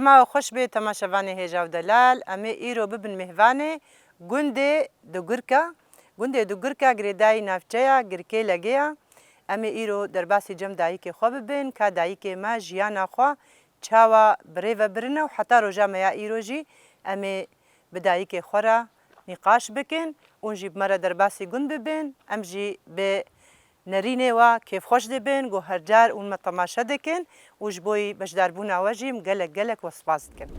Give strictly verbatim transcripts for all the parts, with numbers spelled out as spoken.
Dema we xweş bê temaşevanê hêja û delal. Em ê îro bibin mêvanê gundê Dugirka. Gundê Dugirka girêdayî navçeya Girkêlegê ya. Em ê îro derbasî cem dayikê xwe bibin, ka dayikê me jiyana xwe çawa bi rê ve birine û heta roja me ya îro jî em ê bi dayikê xwe re nîqaş bikin. Hûn jî bi me re derbasî gund bibin. Em jî bi nerînê we kêfxweş dibin, ku her car hûn me temaşe dikin û ji bo yî beşdarbûna we jî em gelek gelek we spas dikin.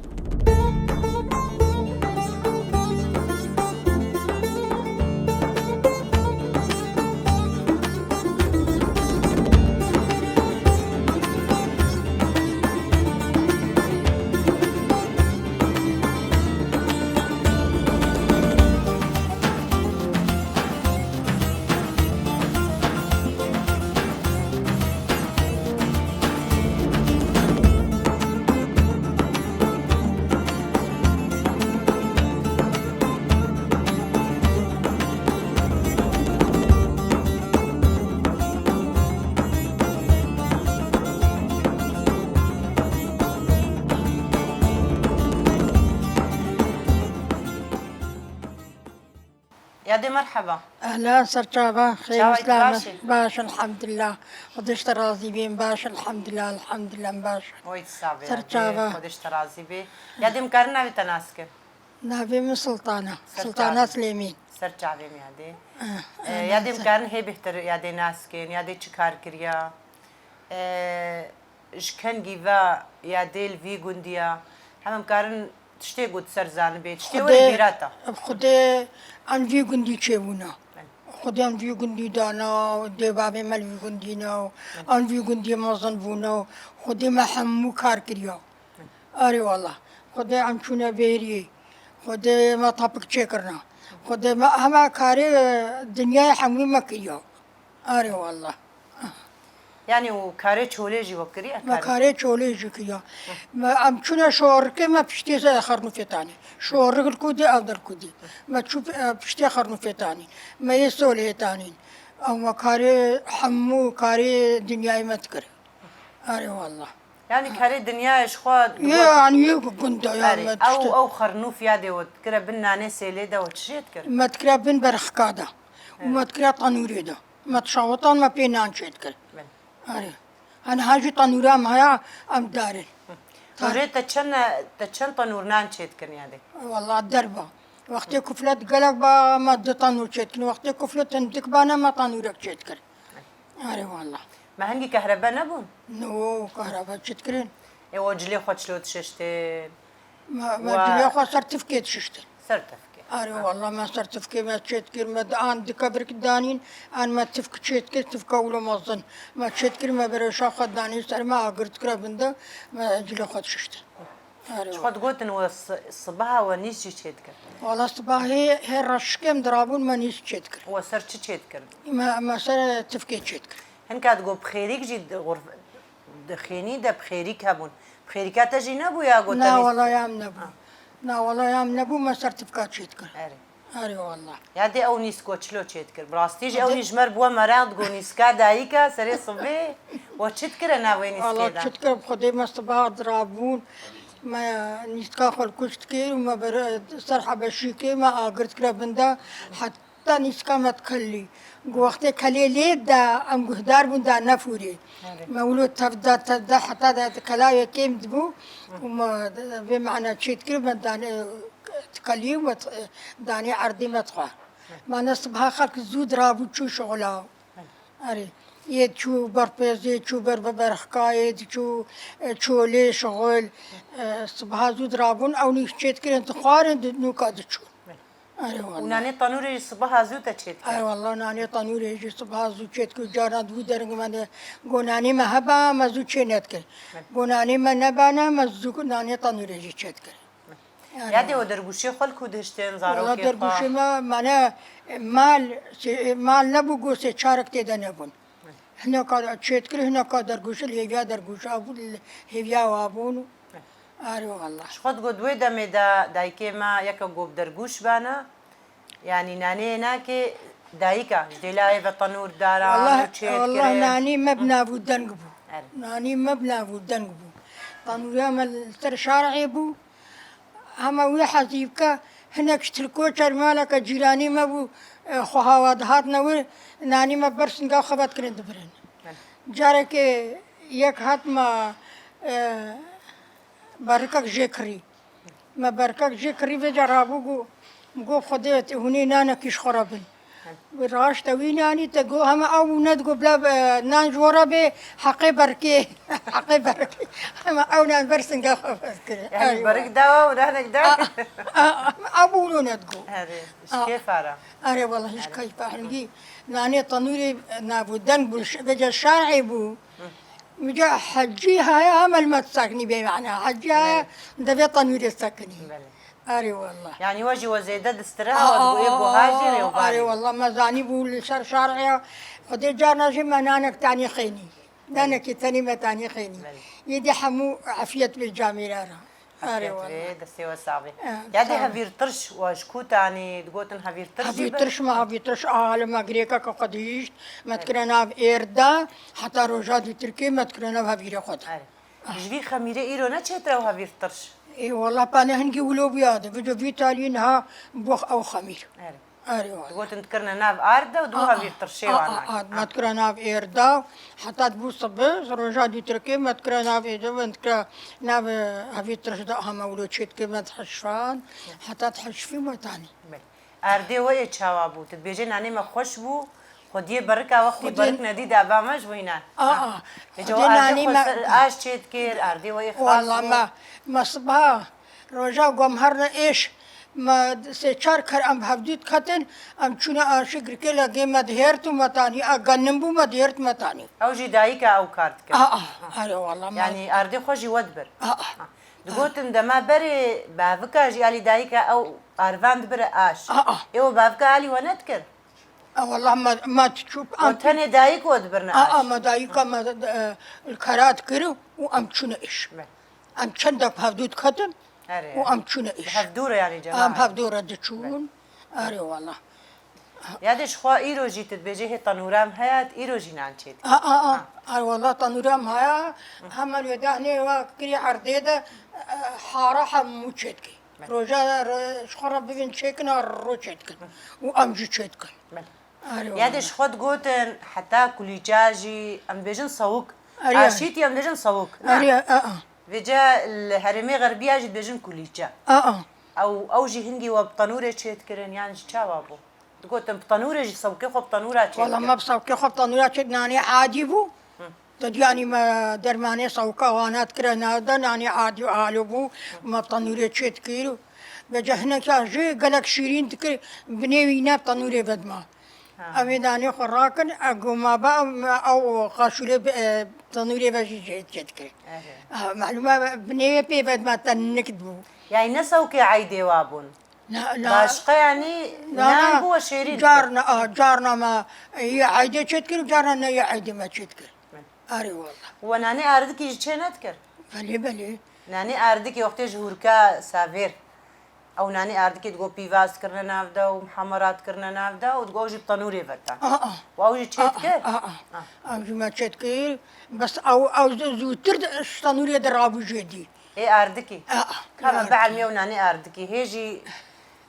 Yadê merheba. Ehlen, serçava, xêr Çawa, selamet. Baş e? Baş, elhamdülillah. Xwedê ji te razî bê, baş, elhamdülillah, elhamdülillah, baş. Oy, sağ be, Serçava. Xwedê ji te razî bê. Yadê em karin navê te nas kin? Navê min Sultana. Serçava. Sultana Silêmîn. Serçavê min yadê. Eh, Ee, eh, yadê em ser- karin hê bêhtir yadê nas kin, yadê çi kar kiriya? Ee, ji kengî ve ya dê li vî gundî ya, hem em karin tiştê got ser zanibê, tiştê were Xwedê, bîra te. Xwedê em vî gundî çêbûna. Belê. Xwedê em vî gundî dana, dê bavê me li vî gundî ne, Belê. Em vî gundî mezin bûne, Xwedê me hemû kar kiriya. Belê. Arê wallah. Xwedê em çûne bêrî, Xwedê me tapik çêkirina. Xwedê me hema karê, e, dinyayê hemû me kiriya. Arê wallah. Yanî û karê çolê jî we kiriye? Me karê çolê jî kiriya. Me em çûne şorikê me piştê xernûfê tanî. Şorik li ku dî, ev der ku dî. Me çû, e, piştê xernûfê tanî. Me yê solê tanîn. Ew me karê hemû karê dinyayê me dikir. Arê wallah. Yanî karê dinyayê ji xwe Yê, yanî yê gunda ya Erê, me ew, tişt- ew xernûf ya dê we dikire bin nanê sêlê de we çi jê dikir? Me dikire bin berxika de. Û Evet. Me dikire tanûrê de. Me dişawitan me pê nan çêdikir. Belê. Erê. Hani ha jî tanûra me haya em darin. Rojê te çend, te çend tanûr nan çêdikin yadê? Walla derba. Wextê kuflet gelek ba me du tanûr çêdikin. Wextê kuflet hindik bane me tanûrek çêdikir. Erê walla. Me hingî kehrebe nebûn? No, kehrebe çi dikirin? Ê, o cilê xwe çilo dişiştin? Me, me Wa- cilê xwe ser tifkê dişiştin. Ser tifkê. Erê Ha. Walla me ser tifkê me çêdikir, me di an di kebirk danîn, an me tifk çêdikir, tifka wilo mezin. Me çêdikir, me berêşa xwe danî ser me agir dikire bin de, me cilê xwe dişiştin. Erê Ji xwe walla. digotin we si-, sibaha we nîs jî çêdikir? Walla sibahê hê reşikê em dirabûn me nîs çêdikir. We ser çi çêdikir? Me, me ser tifkê çêdikir. Hinka digo bi xêrîk jî di xurf-, di xênî de bi xêrîk hebûn. Bi xêrîka te jî nebû ya got te Na nîs- wala ya em nebû. Ha. Na wala ya em nebû, me ser tifka çêdikir. Erê. Erê wala. Ya dê ew nîsko çilo çêdikir. Bi rastî jî ew Dê- nî ji me re bû meraq digo nîska dayika serê sibê. We çi dikire nav wê Wala nîskê de? çi dikir, bi Xwedê me sibaha dirabûn. Me nîska xwe li kuş dikir û me ber ser hebeşîkê me agir dikire bin de. Heta nîska me dikelî. Ku wextê kelê lê de em guhdar bûn da nefûrê. Evet. Me wilo tev da, tev da heta da kela yekêm dibû û me vê mehna çê dikir, me danê dikelî û me danê erdê me dixwar. Me ne sibha xelk zû dirabû çû şixula. Erê. Yê çû berpêzê, çû ber bi berxikayê, diçû, e, çolê şixul. E, sibha zû dirabûn, ew nî çê dikirin, dixwarin, di nûka diçûn. Erê Û wala. nanê tanûrê jî sibaha zû te çê dikir? Erê wala, nanê tanûrê jî sibaha zû çê dikir. Caran di wî derengê me de go nanê me heba, me zû çê nedikir. Go nanê me nebana, me zû nanê tanûrê jî çê dikir. Erê Ya dê wala. o dergûşê xwe li ku dihiştin, Wala zarokê dergûşê xwe? me, mane, mal, sê-, mal nebû, go sê çarek tê de nebûn. Hineka çê dikir, hineka dergûşê li hêviya dergûşa bû, li hêviya wa bûn. Erê wala. Ji xwe digot, wê demê de dayikê me yeke go bi dergûş bana, yanî naneyê nake dayika, ji dêlayê ve tenûr dara, Wala, û çê wala dikirin. nanî me bi nav û deng bû. Erê. Nanî me bi nav û deng bû. Qanûya me li ser şarê bû. Hema wî hezî bike, hinek ji Tirko çermaleke cîranî me bû, e, xwe hawa dihatine wir, nanî me ber singa xwe vedkirin dibirin. Belê. Carekê yek hat me, e, berikek jê kirî. Me berikek jê kirî vêca rabû got, got, "Xwedê te hûnê nanekî ji xwe re bin." Wî raşte wî nanî te got, hema ew û nedigot, bila, e, nan ji we re bê, heqê berikê, heqê berikê. Hema ew nan ber singa xwe vedkirin. Yani Erê berik wala. Dawa û nanek da? A, a, a, ew û nedigot. Erê, ji A. kêfa re. Erê wala, hiç Erê. keyfa hingî. Nanê tenûrê nabû, deng bû, ş-, vêca şarê bû. Hı. Vêca hecî haya hema li me disekinî bê mana. Hecî haya Belê. devê tenûrê sekinî. Belê. Erê wala. Yani we jî we zêde distire, A, we a, digot, "Ê a, buha jî a, rêwbarî." Erê wala, me zanî bû li ser şarê ya. Xwedê carna jî me nanek tanî xênî. Belê. Nanekî tenî me tanî xênî. Belê. Yê dî hemû efiyet bê camêra re. Erê Efiyet wala. bê, destê we sax bê. E, Ya dê sağ ol. hevîr tirş, we ji ku tanî digotin hevîr tirş jî Hevîr bi? tirş me, hevîr tirş a li me girêkeke xwe dihîşt. Me Evet. dikire nav êr de, heta roja dûtirkê me dikire nav hevîrê xwe de. Erê. Ji vî xemîrê îro ne çêtir ew hevîr tirş? Ê, wela pane hingî wilo bûya de. Vêca vî talî niha box ew xemîr. Erê. Erê wala. Digotin dikirine nav ard de û dû Aa, hevîr tirşê aa, wan aa, aa, nakir. me dikira nav êr de, heta dibû sibi, roja dûtirkê me dikira nav êde, me dikira nav, e, hevîr tirş de, aha me wilo çê dikir, me dihişfan, heta dihişfî me tanî. Belê. Erdê we ê çawa bû? Tu dibêjê nanê me xweş bû, xwediyê berika wextî Xwediyê berik nedî de ava me ji wî ne. Aa, Ha. Vêca xwediyê erdê nanê xwe me ser aş çê dikir, erdê we ê xas Walla bû. me, me siba roja ku em herine êş, me sê çar ker em bi hevdû diketin, em çûne aşê girkê legê me dihêrt û me tanî, a genim bû me dihêrt me tanî. Ew jî dayika ew kar dikir. Aa, erê walla me. Yani erdê xwe jî we dibir. Aa. Ha. Digotin dema berê bavika jî alî dayika ew arvan dibire aş. Aa. Ê we bavika alî we nedikir? E, wela me, me tu çû, O em tenê dayik we dibirne Aa, aş. me dayika me, e, li kera dikir û em çûne îş. Be. Em çendek hevdû diketin Erê. û em çûne Bi îş. hevdû re yani Em cemaat. hevdû re diçûn. Erê wela. Ya de ji xwe îro jî tu dibêjê hê tenûra em heye, tu îro jî nan çê dikî. A, a, a. Ha. Ay wela tenûra em heye. Hemen wê dahnê wa kirî erdê de, e, hara hemû çê dikî. Belê. Roja re-, ji xwe re bivin çêkin a ro çêdikin. Û em jî çêdikin. Belê. Erê Ya de wala. ji xwe digotin heta kulîça jî em dibêjin sawik. Erê. Aşîtî em dibêjin sawik. Ne? Erê, a, a. Vêce li herêmê xerbiya jî dibêjin kulîçe. A, a. Ew, ew jî hingî we bi tenûrê çêdikirin yan ji çawa bû? Digotin bi tenûrê jî sawikê xwe bi tenûra çêdikirin. Wala me bi sawikê xwe bi tenûra çêdikir nanê adî bû. Hı. Te dî yanî me dermanê sawika wana dikire navda, nanê adî û alo bû, me tenûrê çê dikir. Vêca hineka jî gelek şîrîn dikir, binê wî ne tenûrê vedma. Ha. Em ê nanê xwe rakin, e, goma ba, em, ew qaşûlê bi, e, tenûrê ve jî çê, çê dikir. Ehe. Ha, malûm e, binê wê pê vedma te nik dibû. Yani ne sawkê eydê wa bûn? Na, na. Başqa yani Na, nan na. bû şêrîn dikir. Carna, a, carna me yê eydê çê dikir û carna ne yê eydê me çê dikir. Erê wala. We nanê erdikî jî çê nedikir? Belê, belê. Nanê erdikî wextê ji hûrka savêr. Ew nanê erdikî digo pîvaz dikirine nav de û mihemera dikirine nav de û digo ew jî bi tenûrê vetan. Aa. Û ew jî çê Aa, dikir? aa, aa. Ah. Ew jî me çê dikir. Bes ew, ew zû-, zûtir de ji tenûrê de rabû jê dî. Ê erdikî? Aa, Ka me erdikî. bielmî ew nanê erdikî. Hê jî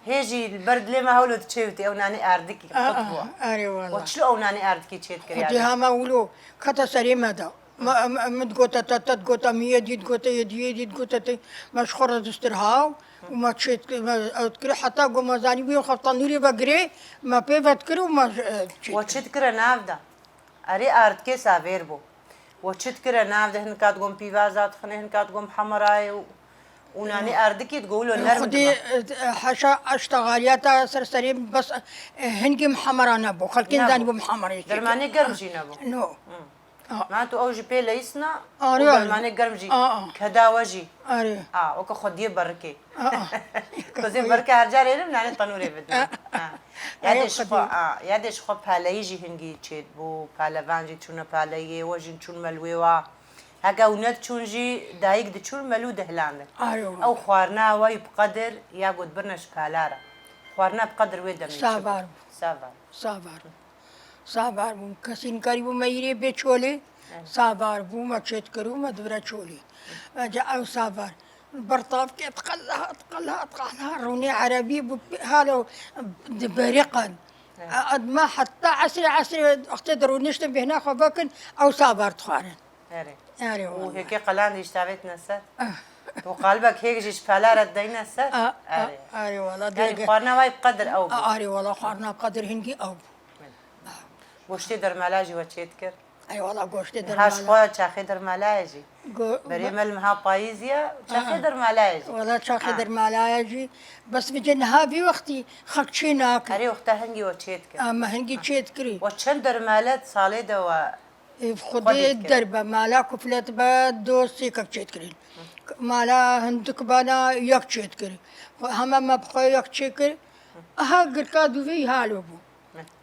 Hê jî li ber dilê me hewlo diçêwitî ew nanê erdikî Aa, qut bû. Erê wala. We çilo ew nanê erdikî çêdikir Xwedê yani? hema wilo kete serê me de. Me, me, min digote te, te digote min, yê dî digote yê dî, yê dî digote te. Me ji xwe re distir haw û me çêdikir, me ew dikir heta ku me zanî bûye xwe tenûrê vegirê, me pê vedikir û me, e, çêdikir. We çi dikire nav de? Erê erdikê savêr bû. We çi dikire nav de, hinka digon pîvaza dixine, hinka digon hemerayê û, û nanê erdikî digo wilo nerm Xwedê, dima. e, heşa eştexaliya ta ser serê bes, e, hingê mihemera nebû. Xelkê Nebû. zanî bû mihemerê çêke. Dermanê germ jî nebû. No. Hı. Aa. Ma tu ew jî pê leyisna Arê, û arê. dermanê germ jî Aa, aa. keda we jî. Arê. A, weke xwediyê berikê. Aa. Kozê berke her carê erim nane tenûrê bidin. Aa. Ha. Ya Aa, dê ji xwe, xwediyê. a, ya dê ji xwe paleyî jî hingî çêdibû, palevan jî çûne paleyê, we jî çûn melwê wa. Heke ew nediçûn jî dayik diçûn melû dihilandin. Arê wa. Ew xwarina we yî bi qedir ya ku dibirne ji pala re. Xwarina bi qedir wê demê çi bû? Savar bû. Savar. Savar bû. Savar bû. Kesî nikarîbû meyirê bê çolê. Savar bû, me çêt kir û me dibire çolî. Vêca ew savar. Bertavkê diqela, diqela, diqela, rûnê erebî bû, halo dibiriqin. Ed me heta esrê, esrê wextê dirûniştin bêhna xwe vekin, ew savar dixwarin. Erê. Erê Û wala. hêkê qelan dîştavêtine ser. Tu qalbek hêk jî ji pela re deyne ser. A, a, Erê. Erê wala, Yani dirêge. xwarina wayî bi qedir ew bû. A, erê wala, xwarina bi qedir hingî ew bû. Goştê dermala jî we çêt kir. Erê wala, goştê Niha ji dermala. xwe çaxê dermala ye jî. Go-, Berê ba- me li meha payîzî ye, çaxê Ha. dermala ye jî. Wala çaxê Ha. dermala ye jî. Bes vêca niha vî wextî xelk çê nake. Erê wexta hingî we çêt kir. Em hingî çêt kirî. We çend dermale di salê de we Ê, Xwedê Xwedê dikir. derbe, mala kuflet be, do sê kek çêt kirin. Mala hindik bana yek çêt kir. Xwe heme me bi xwe yek çê kir. Aha girka dûvê halo bû.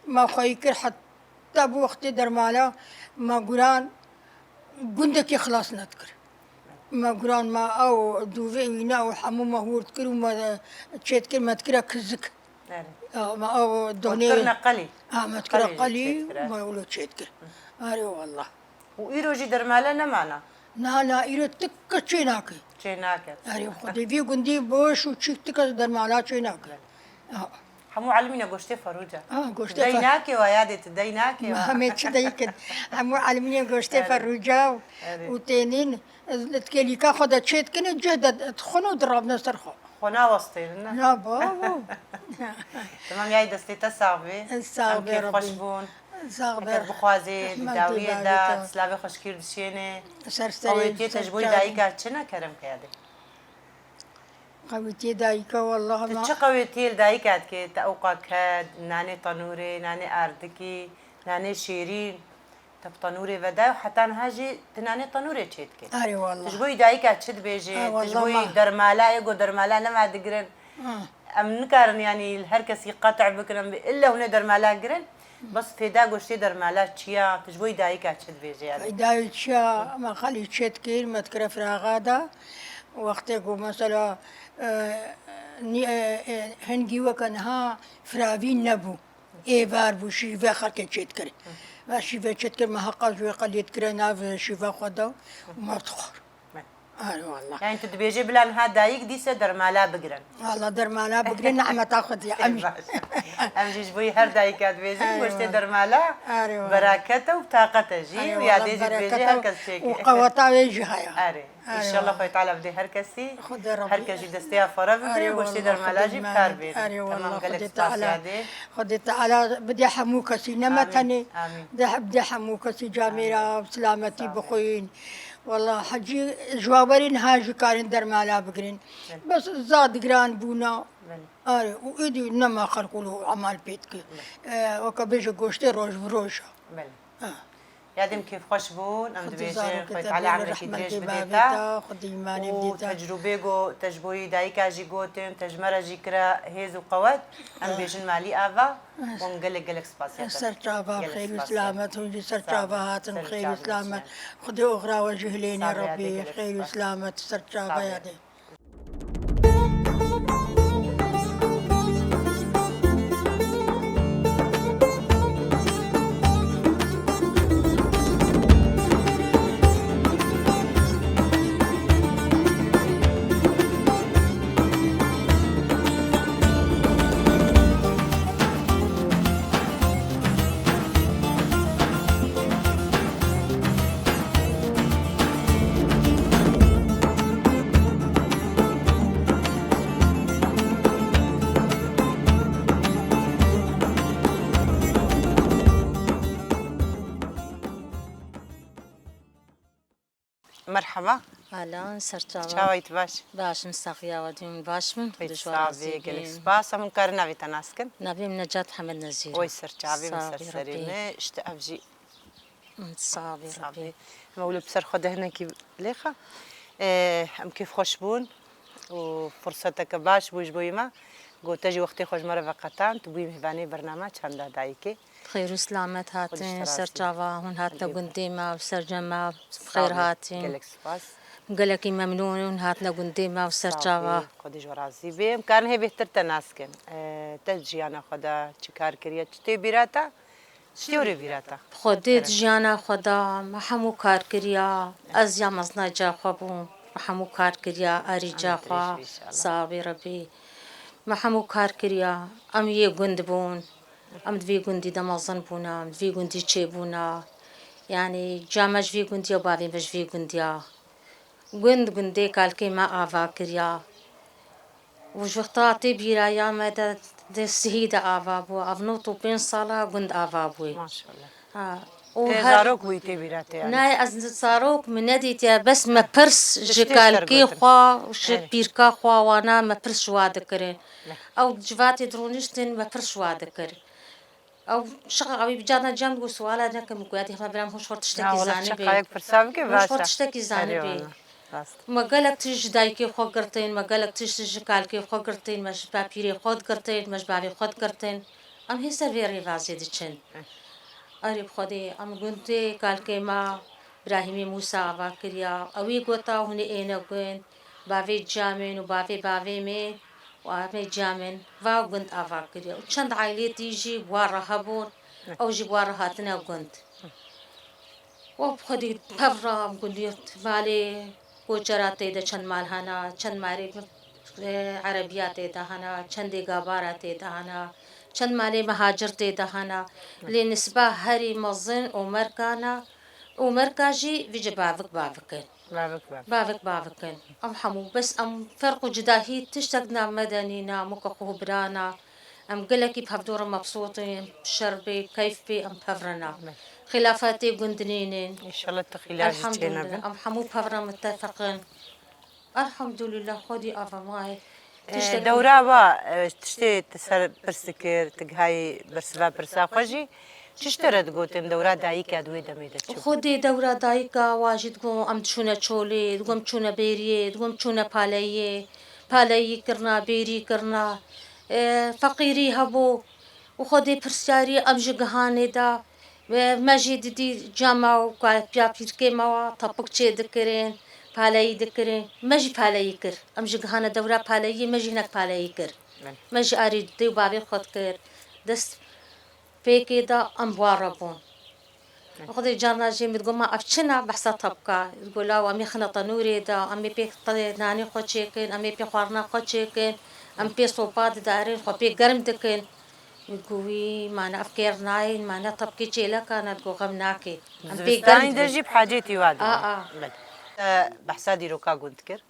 Me xweyî kir heta bi wextê dermala me guran gundekî xilas nedikir. Me guran me ew dûvê wîne û hemû me hûr dikir û me çêt kir, me dikire kizik. Erê. Ya, me ew Û dohnê kirine qelî. Ha, me dikire Qelî qelî, çêt kir, erê. me wilo çêt kir. Erê wallah. Û îro jî dermale nemana? Na, na, îro tik çê nake. Çê nake. Erê, xwedê vî gundî boş û çîk tik dermala çê nake. Ha. Hemû elimîne goştê ferûca. Ha, goştê Dey fer- nake wa yadê tu, dey nake Me wa. hemê çi dey kin. Hemû elimîne goştê Erê. ferûca û, Erê. û tênîn, li kêlîka xwe de çêt kine, cih de dixwin û dirabne ser xwe. Xwe nawestênin, ne? Na, bavo. Tamam, yay destê te sax bê. Sax Em bê kêfxweş Rabbî. bûn. Sax bê. Eger bixwazê, di Rehmet dawiyê bê de, bavê te. Silavê xweşkî dişênê. Ser serê, Qewêtiyê te ser ji bo çavê. dayika çi ne kerem kerdê? Qewêtiyê dayika, wallah Tu ma- çi qewêtiyê li dayika dikê? Te ewqa ked, nanê tenûrê, nanê erdikî, nanê şêrîn. Te bi tenûrê vedayê û heta niha jî tu nanê tenûrê çêdikê. Erê wallah. Tu ji bo wî dayika çi dibêjê? Erê Tu ji bo wallah wî ma- dermala, ê ku dermala nema digirin. Ha. Em nikarin, yanî, li her kesî qet'a bikin, em bi illa hûnê dermala girin. Bes fêda goştê dermala çi ya? Tu ji bo wî dayika çi dibêjê, yanî? Fêdayê çi ya? Me xelî çêt kir, me dikire firaxa da. Wextê ku mesela, e, nî-, e, e, hingî weke niha firavî nebû. Êvar bû, şîve xelkê çêt kir. Ve şîve çêt kir, me heqa ji wê qeliyê dikire nav şîve xwe de û me dixwar. Erê wallah. Yani tu dibêjê bila niha dayik dîse dermala bigirin. Wallah dermala bigirin, nehmeta Xwedê. Em Baş. Em jî ji bo her dayika dibêjin, Erê goştê wallah. dermala Erê wallah. beraket e û taqet e jî. Erê Û wallah, yadê jî dibêjê bereket her e kes çêke. û qeweta wê jî heye. Erê. Erê İnşallah wallah. Xwedê Teala bidê her kesî. Xwedê Rabbî. Her kes jî desteya fara bigire, Erê goştê wallah, dermala Xwedê jî bi kar bêne. Erê Tamam, wallah, gelek Xwedê spas Teala, yadê. Xwedê Teala bidê hemû kesî, ne me Amîn, tenê. amîn. De, bidê hemû kesî camêra, Amîn. silametî Sağ ol. bixwîn. Wallah, hecî ji wawerî niha jî karin dermala bigirin. Belê. Bes zad giran bûna. Belê. Erê, û êdî nema xelk wilo emal pê dike. Belê. E, weke bêje goştê roj bi roj e. Belê. Ha. Yadê em kêfxweş bûn, em Xwedî dibêjin zarokê Xwedê te Teala bêle emrekî dirêj rehmetê bidê bavê te. te, Xwedî îmanê Û bidê te. tecrûbê ku te ji bo yî dayika jî gotin, te ji me re jî kire hêz û qewet, em Ah. bêjin malî ava, Ah. hûn gelek gelek spasiya te. Ser çava Gelek xêr û spasiya. silamet, hûn jî ser Sağ çava ol. hatin Ser xêr û çavê silamet. Xwedê oxira we jî hilêne Sağ ol, Rabbî, yadê gelek xêr û spas. silamet, ser çava Sağ ol. yadê. Merhaba. Alan, serçava. Çawa yî, tu baş? Baş im, saxiya we diyim, baş bin. Pek Dişwa sağ razî be, gelek bin. Spas. Em karin navê te nas kin? Navê min Necat Hemed Nezîr. Oy serçavê min, Sağ ol, serserê Rabbi. min. İşte ev jî Sağ ol, Sağ Rabbi. ol. Em wilo bi ser xwe de hinekî lêxa. Ee, em kêfxweş bûn û firseteke baş bû ji bo me. Gote jî wextê xwe ji me re veqetand, tu bûyî mêvanê bernama Çanda Dayikê. Xêr û silamet hatin, Xwedî ji te razî. serçava hûn hatine Xwedî gundê me û sercem me, bi Sağ xêr ol. hatin. Gelek spas. Gelekî memnûn hûn hatine gundê me û Sağ serçava. ol. Xwedî ji we razî be. Em karin hê bêhtir te nas kin. Ee, te jiyana xwe de çi kar kiriye, çi tê bîra te? Tiştê were bîra te? Xwedê di jiyana xwe de me hemû kar kiriya. Ez ya mezina ca xwe bûm. Me hemû kar kiriya, arî ca xwe. Sawê Rebî. Me hemû kar kiriya. Em yê gund bûn. Em di vî gundî de mezin bûne. Em di vî gundî çêbûne. Yanî ca me ji vî gundî ya, bavê me ji vî gundî ya. Gund gundê kalkê me ava kiriya. Û ji wexta tê bîraya me de, di sihî de ava bû. Ev nod û pênc sala gund ava bûye. Maşallah. Ha, û Tê her zarok bûyî tê bîra te yanî? Nayê, ez zarok min nedîtiye, bes me pirs ji Tiştê kalkê sergotin. Xwe, ji Erê. Pîrka xwe wana me pirs ji wa dikirin. Ne. Ew civatê dironîştin me pirs ji wa dikir. Ew şiqa ew ê bi carna cem digot, suala nekim ku ya dî hema bira min hûş xwe tiştekî zanibê. Hûş xwe tiştekî zanibê. Me gelek tişt ji dayikê xwe girtin, me gelek tişt ji kalkê xwe girtin, me ji bapîrê xwe girtin, me ji bavê xwe girtin. Em hê ser vê rêvazê diçin. Erê bi Xwedê, em gundê kalkê me Birahîmê Mûsa ava kiriya. Ew ê gota hûn ê êne gund, bavê camên û bavê bavê me û amê camên va gund ava kiriya. Û çend aîlê dî jî bi wa re hebûn, ew jî bi wa re hatine gund. Û bi Xwedê pevra em gundî malê koçera tê de çend mal hene, çend malê, e, erebiya tê de hene, çendê gabara tê de hene, çend malê mehacir tê de hene. Lê nisba herî mezin Omerkan e. Omerka jî vî ci bavik bavik in. Bavik bavik. Bavik bavik in. Em hemû bes em ferq û cudahî tiştek di nav me de nîne, em weke xwe biran e. Em gelekî bi hevdû re mebsût in, şer bê, keyf bê, em pev re ne. Amin. Xîlafa tê gund nînin. Înşallah tu xîlaf jî çênebe. Elhamdulillah, em hemû pev re mitefeq in. Elhamdulillah, Xwedî ava mayê. Ee, Tiştek dewra va, e, tiştê tu ser pirs dikir, tu gihayî bersiva pirsa xwe jî, çi ji te re digotin dewra dayîka di wê demê de çi bû? Xwedê dewra dayîka wa jî digo em diçûne çolê, digo em çûne bêriyê, digo em çûne paleyiyê, paleyî kirina, bêrî kirina, e, feqîrî hebû. Û Xwedê pirsyarî em ji gihanê de, e, me jî didî cama û ka-, piya pîrkê me wa tepik çêdikirin, paleyî dikirin. Me jî paleyî kir. Em ji gihane dewra paleyiyê, me jî hinek paleyî kir. Belê. Me jî arî dê û bavê xwe dikir. Dest pêkê de em bi wa re bûn. Xwedê carna jî min digot, "Ma ev çi ne behsa tepka?" Digot, "Law, em ê xine tenûrê de, em ê pê nanê xwe çêkin, em ê pê xwarina xwe çêkin, em pê sopa didarin, xwe pê germ dikin." Min got, "Wî, ma ne ev kêr nayên, ma ne tepkê çêleka ne?" Digot, "Xem nake. Em pê germ dikin." Zivistanî de jî bi hacetî wa dibin. A, a. Belê. Te behsa dîroka gund kir.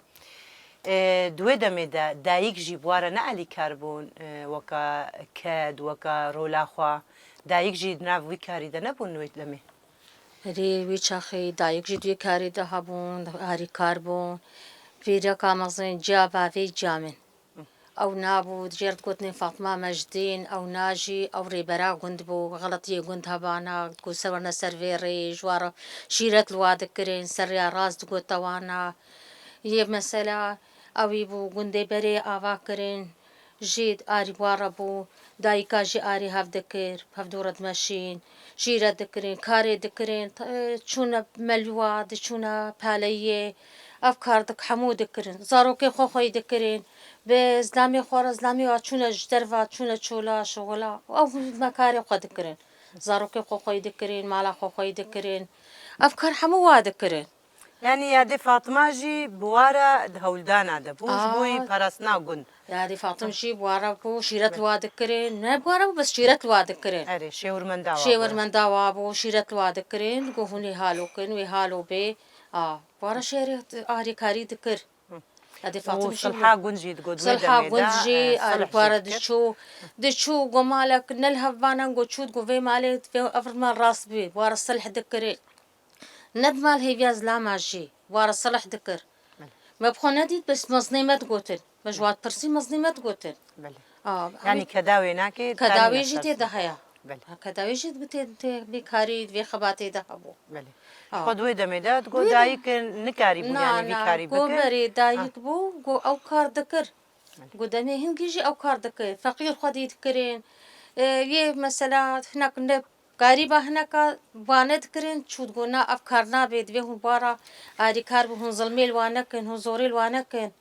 E, di wê demê de dayik jî bi wa re ne alîkar bûn, e, weka ked, weka rola xwe. Dayik jî di nav wî karî de nebûn wê demê? Erê, wî çaxê dayik jî di wê karî de hebûn, harîkar bûn. Pîreka mezin ciya bavê ciya min. Ew nabû, jê re digotinê Fatma Mejdîn, ew na jî, ew rêbera gund bû, xeletiyê gund hebana, ku ser werne ser vê rê, ji wa re şîret li wa dikirin, ser rêya rast digote wana. Yê mesela, ewî bû gundê berê ava kirin, jî arî wa re bû, dayika jî arî hev dikir, hevdû re dimeşîn, şîret dikirin, karê dikirin, t-, çûne melûwa, diçûne paleyiyê, ev kar dik-, hemû dikirin. Zarokê xwe xweyî dikirin, bi zilamê xwe re, zilamê wa çûne ji derve, çûne çola, şixula, ew me karê xwe dikirin. Zarokê xwe xweyî dikirin, mala xwe xweyî dikirin. Ev kar hemû wa dikirin. Yanî yadê Fatima jî bi wa re di hewldana de bû, ji bo yî parastina gund. Yadê Fatim jî bi wa re bû, şîret li wa dikirin. Ne bi wa re bû, bes şîret li wa dikirin. Erê, şêwirmenda wa bû. Şêwirmenda wa bû, şîret li wa dikirin. Digo hûn ê halo kin, wê halo bê. A, bi wa re şêrê arêkarî dikir. Yadê Fatim jî bû. Silha gund jî digot, wê demê de, e, silh jî dikir. Diçû, diçû go malek ne li hev banan go çû, digo vê malê, vê ev mal rast bê. Bi wa re silh dikirin. Ne di mal hêviya zilama jî, wa re silh dikir. Belê. Me bi xwe nedît, bes mezinê me digotin. Me ji wa dipirsî mezinê me digotin. Belê. A, yanî keda wê nake, keda wê jî tê de heye. Belê. Ha, keda wê jî tê, tê vê karî, vê xebatê de hebû. Belê. A. Xwe di wê demê de digot dayik nikarî bû, yanî vî karî bike. Na, na, go berê dayik bû, go ew kar dikir. Belê. Go demê hingî jî ew kar dikir. Feqîr xwedî dikirin. E, yê mesela hinek ne Garîba hineka wane dikirin, çû digot, na, ev kar nabê, divê hûn bi wa re arîkar bin, hûn zilmê li wa nekin, hûn zorê li wa nekin.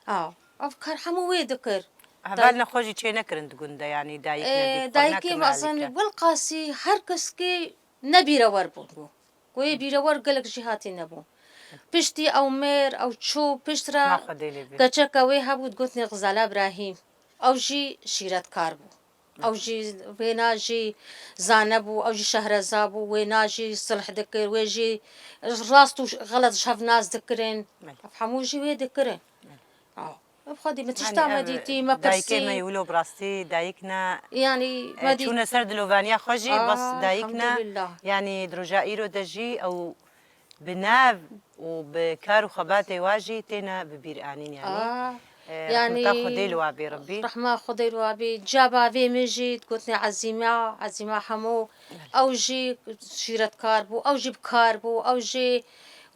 A, ev kar hemû wê dikir. Hevalna xwe jî çê nekirin di gund de, yanî dayik Ee, nebî, xwe dayikê nekin me alî azan ke. Wilqasî her kes ki ne bîrewer bûn. Ku yê bîrewer gelek jî hatî nebûn. Piştî ew mêr, ew çû, pişt re Ma Xwedê lê bê. Keçeka wê hebû, digotinê Xizala Îbrahîm. Ew jî şîretkar bû. Ew jî wêna jî zane bû, ew jî şehreza bû, wêna jî silh dikir, wê jî rast û xelet ji hev nas dikirin. Belê. Ev hemû jî wê dikirin. Belê. Aw. Ev xwedî min tişta Yanî me ev dîtî, me dayikê me pirsî. Wilo bi rastî dayik ne, Yanî e, me dît- çûne ser dilovaniya xwe jî, Aa, bes dayik ne. Elhamdulillah. Yanî di roja îro de jî ew bi nav û bi kar û xebatê wa jî têne bi bîr anîn, yanî. Aa, E, yanî, rehmeta Xwedê li wa bê, Rebbî. Rehma Xwedê li wa bê. Caba vê min jî digotinê Ezîma, Ezîma Hemo. Ew jî şîretkar bû, ew jî bi kar bû, ew jî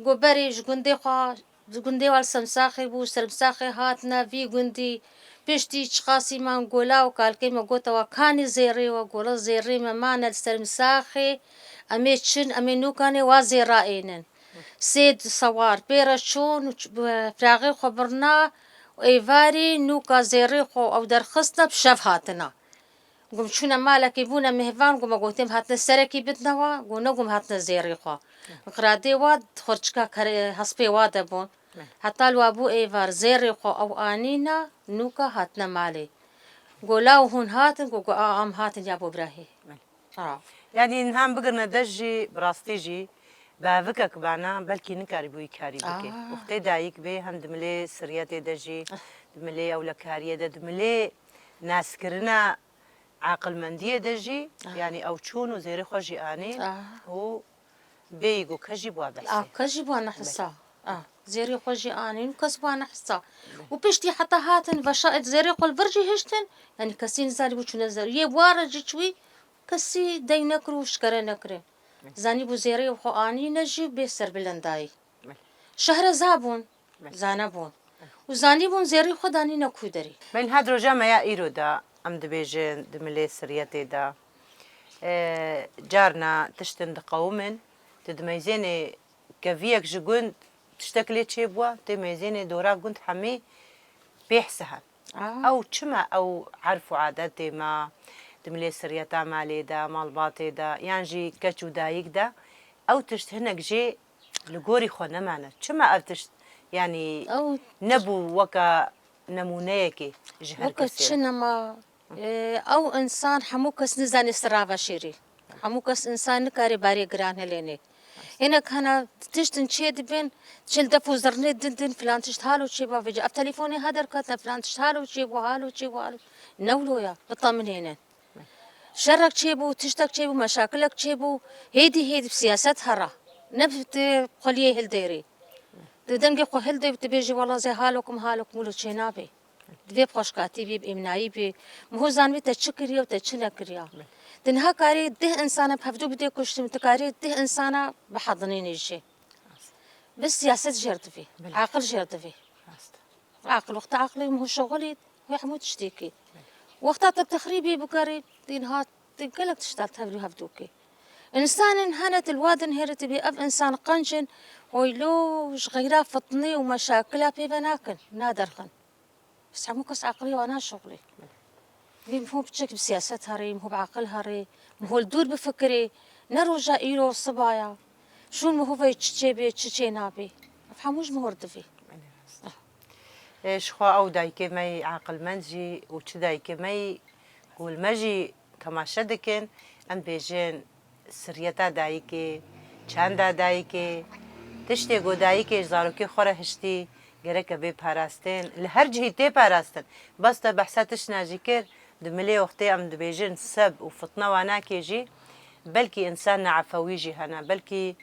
got berê ji gundê xwe, di gundê wa li Sermsaxê bû, Sermsaxê hatine vî gundî. Piştî çiqasî man gola û kalkê me gote wa kanî zêrê we, gola zêrê me mane li Sermsaxê. Em ê çin, em ê nûkanê wa zêra ênin. Sê sewar pê re çûn û ç-, bi firaxê xwe birna û êvarî nûka zêrê xwe ew derxistine bi şev hatina. Gum çûne malekê bûne mêvan, guma gotêm hatine serekî bidine wa, guna gum hatine zêrê xwe. Xiradê wa xurçika kere-, hespê wa de bûn. Heta li wa bû êvar zêrê xwe ew anîne, nûka hatine malê. Go law hûn hatin, go, go a, em hatin ya bo birahê. Belê. A. Yanî niha em bigirine dest jî, bi rastî jî, bavikek bana, belkî nikarîbûyî karî bike. A. Wextê dayik bê, hem di milê siriyetê de jî, di milê ewlekariyê de, di milê naskirina aqilmendiyê de jî, A. yanî ew çûn û zêrê xwe jî anîn A. û bêyî ku kes jî bi wa behsê. A, kes jî bi wa nehisa. Belê. A, zêrê xwe jî anîn û kes bi wa nehisa. Belê. Û piştî heta hatin veşa zêrê xwe li vir jî hiştin, yanî kesî nizanî bû çûne zêr. Yê ware jî çûyî, kesî dey nekir û şikere nekirê. Belê. Zanî bû zêrê xwe anîne jî bê serbilendayî. Belê. Şehreza bûn, Belê. zane bûn. Belê. Û zanî bûn zêrê xwe danîne ku derê. Belê, niha di roja me ya îro de, em dibêjin, di milê siriyetê de, e, carna tiştin diqewimin, tu dimeyzênê keviyek ji gund tiştek lê çêbûwa, tê meyzênê dora gund hemî pêhse hen. A. Ew çima ew erf û adetê me, di milê siriyeta malê de, malbatê de, yan jî keç û dayik de, ew tişt hinek jê li gorî xwe nemane. Çima ev tişt, yanî, Ew nebû weke nemûneyekê ji her Weke kesê re? çi nema, e, ew insan hemû kes nizanê sira veşêrî. Hemû kes insan nikare barê giran hilênê. Hinek hene tiştin çê dibin, çil def û zirnê din din filan tişt halo çê ba vêca. Ev telefonê ha derketine filan tişt halo çê bû, halo çê bû, halo. Ne wilo ya, biteminênin. Şerek çê bû, tiştek çê bû, meşakilek çê bû, hêdî hêdî bi siyaset hera. Ne bi te xweliyê hildêrê. Tu dengê xwe hildê, tu bêjî, "Wela zê halokim, halokim wilo çê nabê." Divê bi xweşkatî bî, bi îmnayî bî. Miho zanibî te çi kiriye û te çi nekiriye. Belê. Di niha karê deh insana bi hevdû bidê kuştin, tu karê deh insana bihedinînî jî. Rast. Bi siyaset jêr divê, Belê. aqil jêr divê. Rast. Aqil, wexta aqilê miho şoxilî, wê hemû tiştê kê. Belê. Wexta te texrîbê bikerê, dî niha tu gelek tişta tevlî hevdû kê. Însanên hene tu li wa dinihêrî tu bê ev însan qenc in, weylo ji xeyra fitnê û meşakila pê ve nakin, naderxin. Bes hemû kes aqilê wan naşuxulê. Vê miho piçek bi siyaset herê, miho bi aqil herê, miho li dûr bifikirê, ne roja îro siba ya. Şûn miho ve çi çê bê, çi çê nabê. Ev hemû ji miho re divê. Belê, rast. E, ji xwe ew dayikê me yî aqilmend jî û çi dayikê me yî ku li me jî temaşe dikin, em dibêjin, siriyeta dayikê, çanda dayikê, tiştê ku dayikê ji zarokê xwe re hiştî, gereke bê parastin. Li her cihî tê parastin. Bes te behsa tiştna jî kir, di milê wextê em dibêjin seb û fitne wa nake jî, belkî însan neefewî jî hene, belkî,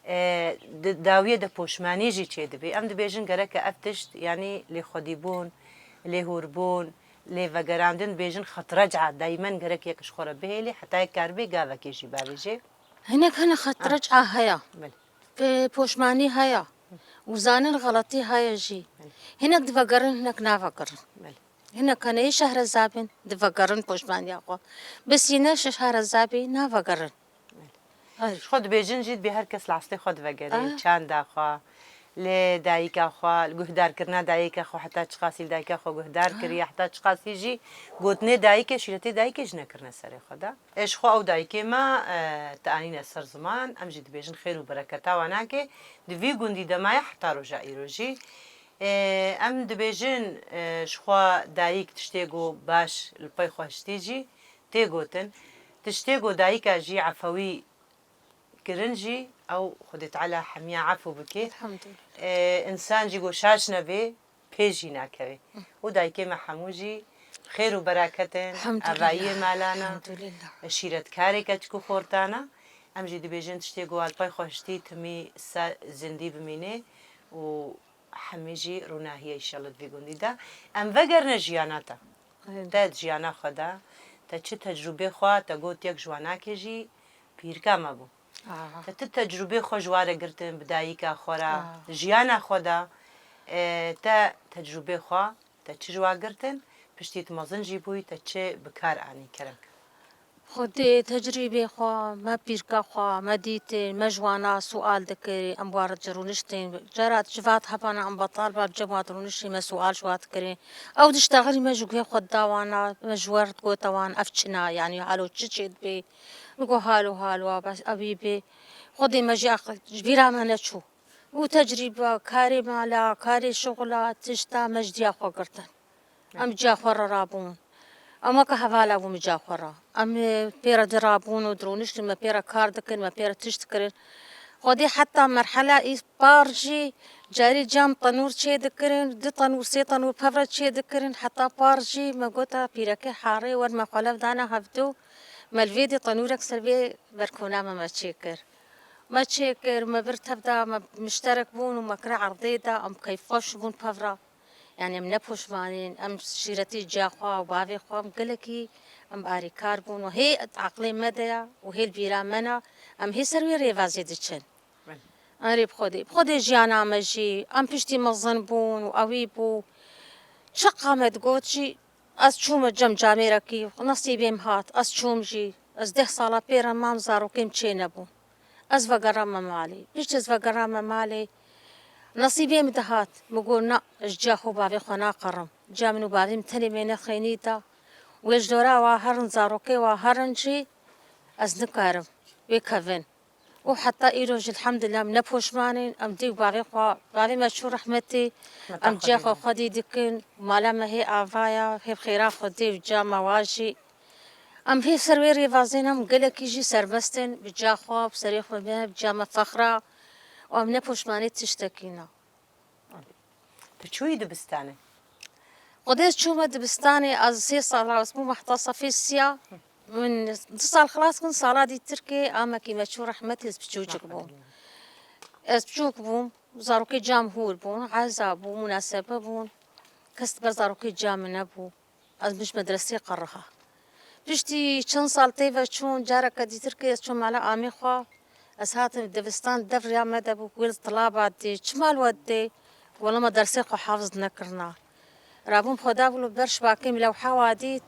e, di dawiyê de poşmanî jî çêdibê. Em dibêjin gereke ev tişt, yanî lêxwedîbûn, lêhûrbûn, lêvegerandin, dibêjin xetreca, daymen gerek yek ji xwe re bihêlê, heta yek karibê gavekê jî bavêjê. Hinek hene xetreca heye. Belê. Pe-, poşmanî heye. Û zanin xeletî heye jî. Belê. Hinek divegerin, hinek navegerin. Belê. Hinek hene yê şehrezabîn, divegerin poşmaniya xwe. Bes yê ne şehrezabî navegerin. Belê. Ay. Ji xwe dibêjin jî dibê her kes li eslê xwe divegerê, Ah. çanda xwe, Li dayika xwe, li guhdarkirina dayika xwe, heta çiqasî li dayika xwe guhdar kiriye, heta çiqasî jî gotinê dayikê, şîretê dayikê jî nekirine serê xwe de. Ê ji xwe ew dayikê me, e, te anîne ser ziman, em jî dibêjin xêr û bereketa wan nake. Di vî gundî de maye heta roja îro jî. E, em dibêjin, e, ji xwe dayik tiştê ku baş li pey xwe hiştî jî tê gotin. Tiştê ku dayika jî efewî kirin jî, ew Xwedê Teala hemiya efû bike. Elhamdulillah. E, însan jî ku şaş nebe, pê jî nakeve. Û dayikê me hemû jî xêr û bereket in, Elhamdulillah. Evayiyê malana, Elhamdulillah. Şîretkarê keçik û xortana. Em jî dibêjin tiştê ku alpay xwe hiştî timî se-, zindî bimîne û hemî jî rûnahiyê înşallah di vî gundî de. Em vegerine jiyana te. Aynen. Te di jiyana xwe de, te çi tecrûbê xwe, te got yek ji wanakê jî pîrka me bû. Aha. Te ti tecrûbê xwe ji wa re girtin, bi dayika xwe re, Aha. Jiyana xwe de, e, te tecrûbê xwe, te çi ji wa girtin, piştî tu mezin jî bûyî, te çi bi kar anî, kerem ke. Xwedê tecrîbê xwe, me pîrka xwe, me dîtin, me ji wana sual dikir, em war ci rûniştin. Cara ji va hebana em betal ba, bi cem wa dirûniştin, me sual ji wa dikirin. Ew diştexilî me ji guhê xwe da wana, me ji wer gota wan, ev çi na, yanî halo çi çê dibe? Min got halo, halo, bes ew î bê. Xwedê me jî aqil, ji bîra me neçû. Û tecrîba, karê mala, karê şixula, tişta me ji diya xwe girtin. Em ciya xwe re rabûn. Em weke hevala bûn bi ciya xwe re. Em, e, pê re dirabûn û dirûniştin, me pê re kar dikin, me pê re tişt dikirin. Xwedê heta merhela î par jî carî cam tenûr çê dikirin, du tenûr, sê tenûr pev re çê dikirin, heta par jî me gota pîrekê harê wer me xwelev dana hevdu, me li vê dê tenûrek ser vê berkona me, me çê kir. Me çê kir, me bir tev da, me mişterek bûn û me kire erdê da, em keyfxweş bûn pev re. Yani em ne poşmanîn, em şîretî ciya xwe û bavê xwe, em gelekî em arîkar bûn û hê aqilê me de ya û hê li bîra me na, em hê ser wê rêvazê diçin. Belê. Em rê bi Xwedê, bi Xwedê jiyana me jî, em piştî mezin bûn û ewî bû. Çiqa me digot jî, ez çûme cem camêrekî, nesîbê min hat, ez çûm jî, ez deh sala pê re mam, zarokê min çê nebûn. Ez vegerame malê. Piştî ez vegerame malê, nesîbê min dihat. Min got, na, ez ciya xwe bavê xwe naqerim. Ciya min û bavê min tenê mêne xênî da. Wê ji dora wa herin, zarokê wa herin jî, ez nikarim wê kevin. Û heta îro jî, elhamdulillah, em ne poşman in. Em dî û bavê xwe, bavê me çû rehmetê. Rehmeta Em ciya Xwedê xwe be. Xwedî dikin. Mala me hê ava ya, hê bi xêra Xwedê û ciya me wa jî. Em hê ser wê rêvazê ne, em gelekî jî serbest in, bi ca xwe, bi serê xwe me, bi ca me fexra û em ne poşmanê tiştekî ne. Tu çûyî dibistanê? Xwedê ez çûme dibistanê, ez sê sala ez bûme heta sefê siya. Min du sal xilas kirin, sala dî Tirkê, amekî me çû rehmetê, ez biçûçik bûm. Ez biçûk bûm, zarokê ca min hûr bûn, eza bû, munasebe bûn. Kes li ber zarokê ca min nebû. Ez min ji medresê qeriha. Piştî çend sal tê ve çûn, careke dîtir kê ez çûm mala amê xwe. Ez hatim dibistan, dev riya me de bû, wê li tilaba dê, çima li we dê? Wela me dersê xwe hafiz nekirina. Rabûm xwe dabû li ber şibakê, min lewha wa dît,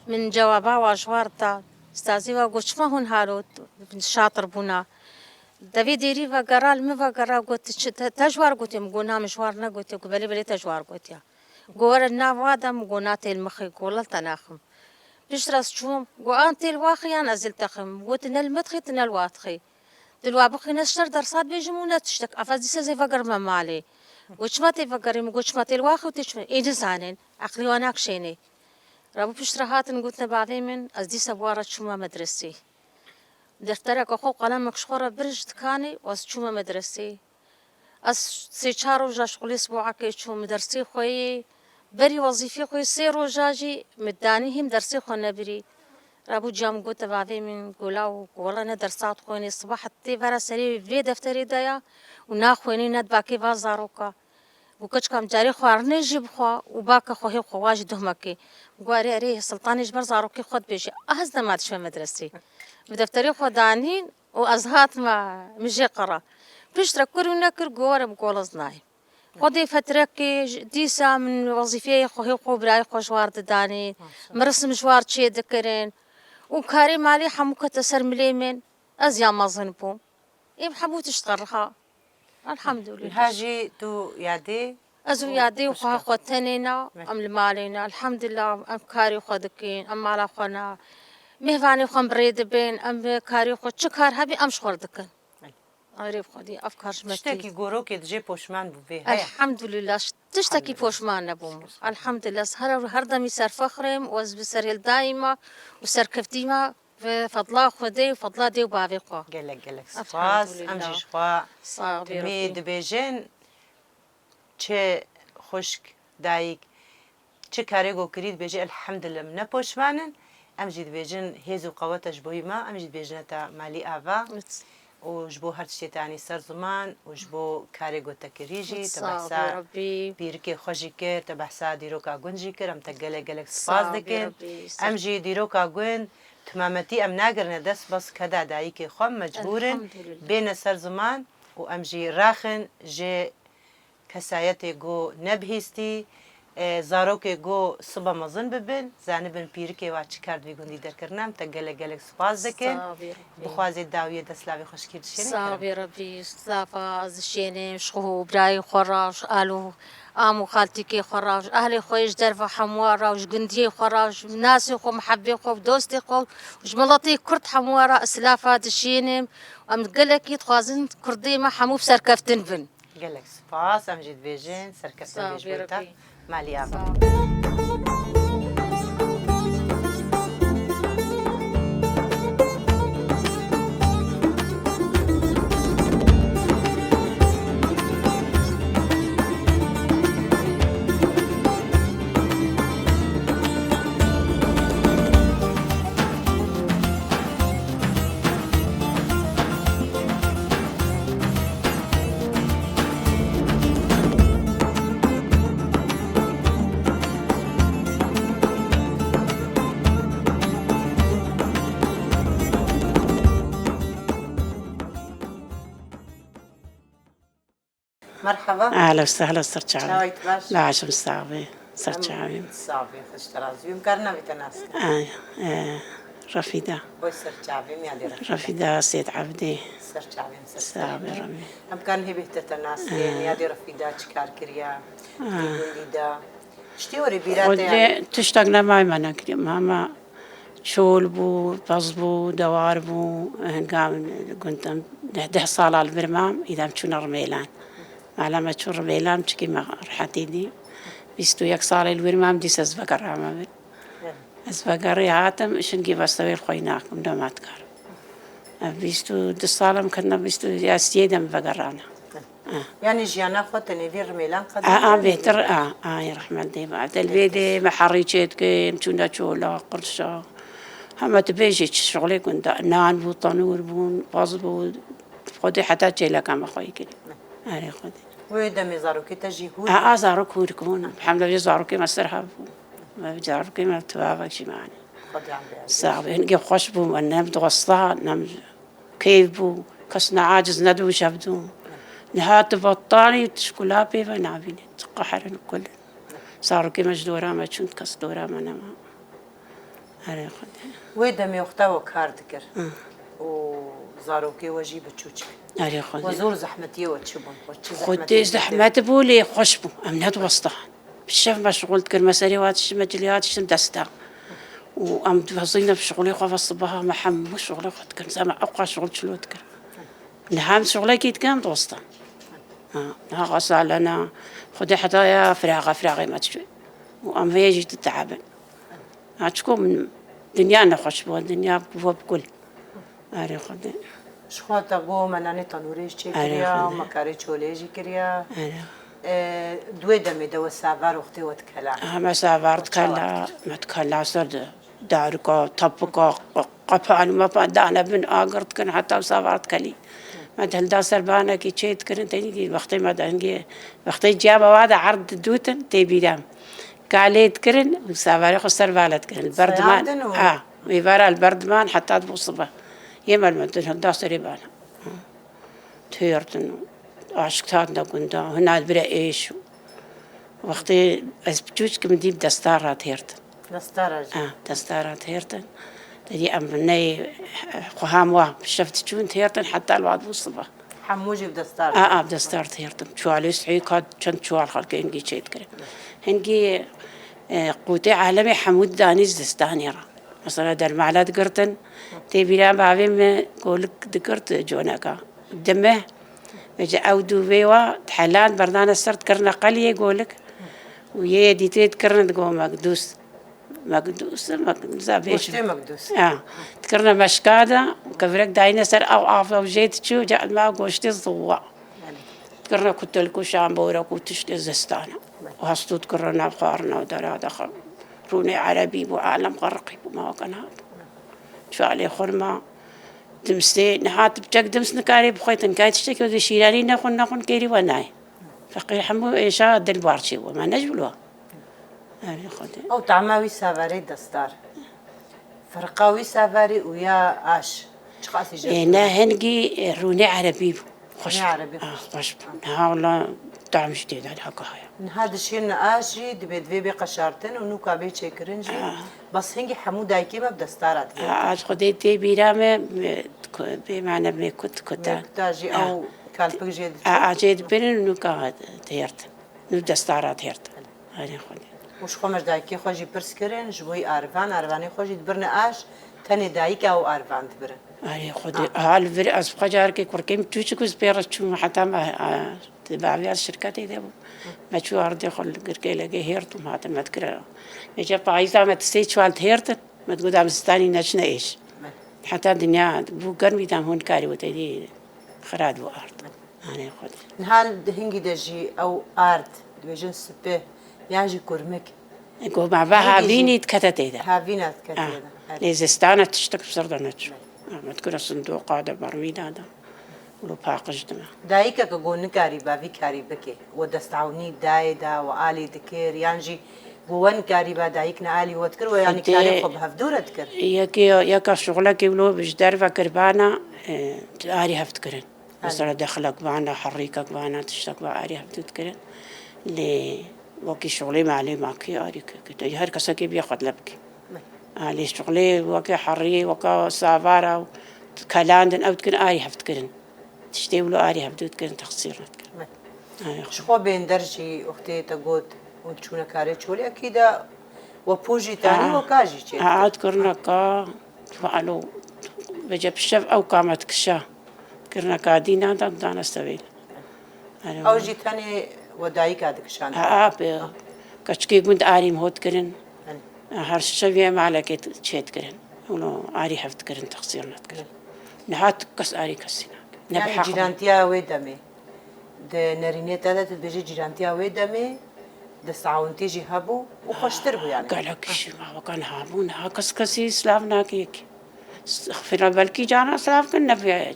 min cewaba wa ji war da. Stazê wa got, çima hûn halo şatir bûna? Devê dêrî vegera, li min vegera, got, "Ti çi, te, te ji war gotiye?" Min got, "Na, min ji war negotiye." Got, "Belê, belê te ji war gotiye." Got, "Were nav wa de." Min got, "Na, tê li min xê." Got, "Wela li te naxim." Piştre ez çûm. Got, "An tê li wa xê yan ez ê li te xim?" Min got, "Ne li min dixê, tu ne li wa dixê. Tu li wa bixî, ne ji ser dersa dibêjim û ne tiştek. Ev ez dîsa zê vegerime malê." Got, "Çima tê vegerî?" Min got, "Çima tê li wa xê û tê çûne?" Ê nizanin. Eqlê wa nakşênê. Rabû piştre hatin gotine bavê min, ez dîsa bi wa re çûme medresê. Deftereke xwe û qelemek ji xwe re bir ji dikanê û ez çûme medresê. Ez sê çar roja şixulê siboakê çûm, min dersê xwe yê, berî wezîfê xwe yê sê roja jî min danî hîm dersê xwe nebirî. Rabû ciya min gote bavê min, gola û gola ne dersa dixwênê, sibaha tê vera serê vê defterê de ya û naxwênî, ne dibakê va zaroka. Û keçika min carê xwarinê jî bixwe û bake xwe hê xwe wa jî duhmekê. Got, "Erê, erê, Siltanê ji ber zarokê xwe dibêje. A ez dema diçime medresê." Bi defterê xwe danîn û ez hatime min jê qera. Piştre kir û nekir, got, "Were bi gol ez nayêm." Xwedê fetrekê ji, dîsa min wezîfeyê xwe hê xwe û birayê xwe ji war didanê. Maşallah. Min risim ji war çê dikirin. Û karê malê hemû kete ser milê min. Ez ya mezin bûm. Êm hemû tişt qeriha. Elhamdulillah. Niha jî tu yadê Ez û û yadê û xwe xwe tenê ne, Me- em li malê ne. Elhamdulillah, em karê xwe dikin, em mala xwe ne. Mêvanê xwe em bi rê dibin, em bi karê xwe çi kar hebî em ji xwe re dikin. Erê bi Xwedê, ev kar ji me tê. Tiştekî gorokê dijê poşman bû vê heye? Elhamdulillah, tiştekî poşman nebûm. Elhamdulillah, ez her, her demî serfexr im û ez bi serhêldayî me û serkeftî me bi fedla Xwedê û fedla dê û bavê xwe. Gelek, gelek spas. Em jî ji xwe timî dibêjin. Çi xwişk, dayik, çi karê ku kirî dibêje, elhamdulillah, min ne poşman in. Em jî dibêjin hêz û qeweta ji bo wî ma, em jî dibêjine te malî ava. Û ji bo her tiştê te anî ser ziman û ji bo karê ku te kirî jî, te behsa pîrikê xwe jî kir, te behsa dîroka gund jî kir, em te gelek gelek spas dikin. Em jî dîroka gund timametî em nagirine dest, bes keda dayikê xwe mecbûr in bêne ser ziman û em jî raxin ji kesayetê ku nebihîstî, e, zarokê ku sibe mezin bibin, zanibin pîrikê wa çi kar di vî gundî derkirine, em te gelek gelek spas dikin. Sağ ol, Rabbi. Bixwazê dawiyê destlavê xweşkî dişênê. Sağ ol, Rabbi. Zafa ez dişênim, ji xwe û birayê xwe re, ji al û am û xaltîkê xwe re, ji ehlê xwe yê ji derve hemû re, ji gundiyê xwe re, ji nasê xwe, mihebê xwe, dostê xwe, ji miletê Kurd hemû re ez silafa dişênim. Em gelekî dixwazin Kurdê me hemû bi serkeftin bin. Gelek spas, em jî dibêjin serkeftin bêj bo te. Malî ava. Merhaba. Ehlen we sehlen, ser çavê. Çawayt baş? Baş im, sax bî. Ser çavê. Sax bî, xweş te razî bî. Em karin navê te nas bikin? Ay, e, Refîda. Boy ser çavê, em yadê Refîda. Refîda Sêd Evdî. Ser çavê, ser çavê. Sax bî, Rebî. Em karin hê bêhte te nas bikin, em yadê Refîda çi kar kiriya, di gundî de. Tiştê were bîra te yanî? Xwedê tiştek nemaye me nekiriye. Hema çol bû, pez bû, dewar bû. Hingam gund em deh, deh sala li vir mam, îdem çûne Rimêlan. Mala me çû Rimêlan, çikî me rehetî dî. Bîst û yek salê li wir mam, dîsa ez vegerame vir. Ez vegerî hatim, şingî vestewêl xweynak, em dema dikar. Ev bîst û du sal em kirine, bîst û ya siyê de em vegerane. Eh. Yanî jiyana xwe tenê vî Rimêlan qedî. A, a, bêtir, a, a, rehmet dê ba. Te li vê dê me herî çê dikin, çûne çola, qirşa. Hema tu bêjî çi şixulê gunda. Nan bû, tenûr bûn, pez bû. Xwedê heta çêleka me xweyî kirî. Erê Xwedê. Wê demê zarokê te jî hûr bûn? A, a, zarok hûrik bûn. Hemle vê zarokê me ser hev bû. Me zarokê me tu bavek jî me anî. Xwedê em bê. Sax bê. Hingê xweş bû, me nem dosta, nem keyf bû. Kes ne aciz, ne dû şev dû. Niha tu bettanî, tu şikula pê ve nabînî. Tu qeherin kul. Zarokê me ji dora me çûn, kes dora me nema. Erê Xwedê. Wê demê wexta we kar dikir. Hı. Û zarokê we jî biçûçik. Erê Xwedê. We zor zehmetiye we çi bûn? We çi zehmetê dikir? Xwedê zehmet bû, lê xweş bû. Em nediwestan. Bi şev me şixul dikir. Me serê wa diştim, me cilê wa diştim desta. Û em dibezîne bi şixulê xwe ve sibeha me hemû şixulê xwe dikir. Zema ew qas şixul çilo dikir. Niha em şixulekî dikin, em diwestan. Ha, niha xesalena. Xwedê heta ya firaxa, firaxê me diçû. Û em vê jî ditehabin. Ha, çiku min dinya nexweş bû, dinya bû bi kul. Erê Xwedê. Ji xwe te bû me nanê tenûrê jî çêkiriya, me karê çolê jî kiriya. Erê. E, di wê demê de we savar wextê we dikela? Ha, me savar dikela, me dikela ser de. Darika, tapika, qepan û mepan dane bin, agir dikin, heta savar dikelî. Me di hilda ser banekî çê dikirin, tenî dî wextê me de hingê, wextê ciya me wa de erd didûtin, tê bîra me. Kalê dikirin û savarê xwe ser vale dikirin. Li ber diman, ha, mêvara li ber diman heta dibû sibe. Yê me li me di hilda serê bane. Têrtin û aşik hatine gunda, hina bire êş û wextê ez biçûçik im dî bi destara têrtin. Destara jî? Ah, destara têrtin. Te dî em neyê xweha me wa bi şev diçûn têrtin heta li wa dibû sibe. Hemû jî bi destar. A, a, bi destar dihêrtin. Çuwalê sihî ka çend çuwal xelkê hingî çêdikirin. Hingî, e, qûtê alemê hemû didanî zistanê re. Mesela dermala digirtin, tê bîra bavê min golik digirt coneka. Dime, vêce ew dûvê wa dihelan berdane ser dikirine qeliyê golik. Û yê dîtê dikirine digo mekdûs. Mekdûs, mekdûs, a bêjim. Goştê mekdûs. Ya. Dikirine meşka de, kevirek dayine ser ew av ew jê diçû, ca ma goştê ziwa. Belê. Dikirine kutelk û şambora ku tiştê zistana. Belê. Û hestû dikirine nav xwarina û dera de xwe. Rûnê erebî bû, alem xwe riqî bû, ma weke niha bû. Çuwalê xurma, dimsê, niha tu biçek dims nikarê bixwe, tu nikarî tiştekî wezê şîranî nexwin, nexwin kêrî we nayê. Feqîr hemû êşa dilbar çê bû, me ne ji bilo. Erê Xwedê. Ew tama wî saverê destar. Ferqa wî saverê û ya aş. Çiqasî jê. Ê, ne hingî, e, rûnê erebî bû. Xweş bû. Rûnê erebî. Ah, xweş bû. Niha wela tam ji tê de haka heye. Niha dişên aş jî dibê divê bê qeşartin û nûka bê çêkirin jî. Ah. Bas hingî hemû dayikê me bi destara dibê. Ah, ez Xwedê tê bîra me, me, bê mane me kut kuta. Me kuta jî ew kalpik jê diçû. Ah, ah, jê dibirin û nûka dihêrtin. Nû destara dihêrtin. Erê Xwedê. Û ji xwe me ji dayikê xwe jî pirs kirin, ji bo wî arivan, arivanê xwe jî dibirine aş, tenê dayika û arivan dibirin. Erê Xwedê, ha li vir ez bi xwe carekê kurkêm çûçik û ez pê re çûm heta me, e, di bavê ez şirketê de bûm. Me çû ardê xwe li girkê legê hêrt û me hatin me dikire. Vêca payîza me di sê çuwal dihêrtin, me digot em zistanî neçine êş. Heta dinya bû germî dem hûn karî wetedî xira dibû ard. Anê Xwedê. Niha di hingî de jî ew ard, dibêjin sipi, yan jî kurmik. Ku me ve havînî dikete tê de. Havîna dikete tê de. Lê zistana tiştek bi ser de neçû. Me dikire sindoqa de, bermîla de. Wilo paqij dime. Dayikeke ku nikarîba vî karî bike, we destewnî dayê da, we alî dikir, yan jî ku we nikarîba dayik ne alî we dikir, we yanî karê xwe bi hevdû re dikir? Yekê, yeka şuxlekê wilo ji derve kiribana, e, arî hev dikirin. Mesela dexilek vana, herîkek vana, tiştek va arî hev dikirin. Lê wekî şuxlê malê ma kê arî kir? Her kesekê bê xwe dile bike. A, lê şuxlê weke herî, weke savara û kelandin ew dikirin, arî hev dikirin. Tiştê wilo arî hev dikirin, texsîr nedikirin. Arî xwe. Ji xwe bên der jî wextê te got hûn çûne karê çoliyekî de we pû jî tanî weka jî çê dikirin. A, a, dikirneka, alo, vece pişev ew kame dikişa. Kirina kadîna da dana sevêl. Ew jî tenê we dayika dikişand. A, a, bi keçikê gund arî mihot kirin. Her şevê malekê çê dikirin. Wilo arî hev dikirin, texsîr nedikirin. Niha tu kes arî kesî nake. Ne bi heq. Cîrantiya wê demê. Di nerînê te de tu dibêjî cîrantiya wê demê destawintî jî hebû û xweştir bû yani. Gelek jî ma weka niha bû, niha kes kesî silav nake yekî. Xifira belkî cana silav kin neviya.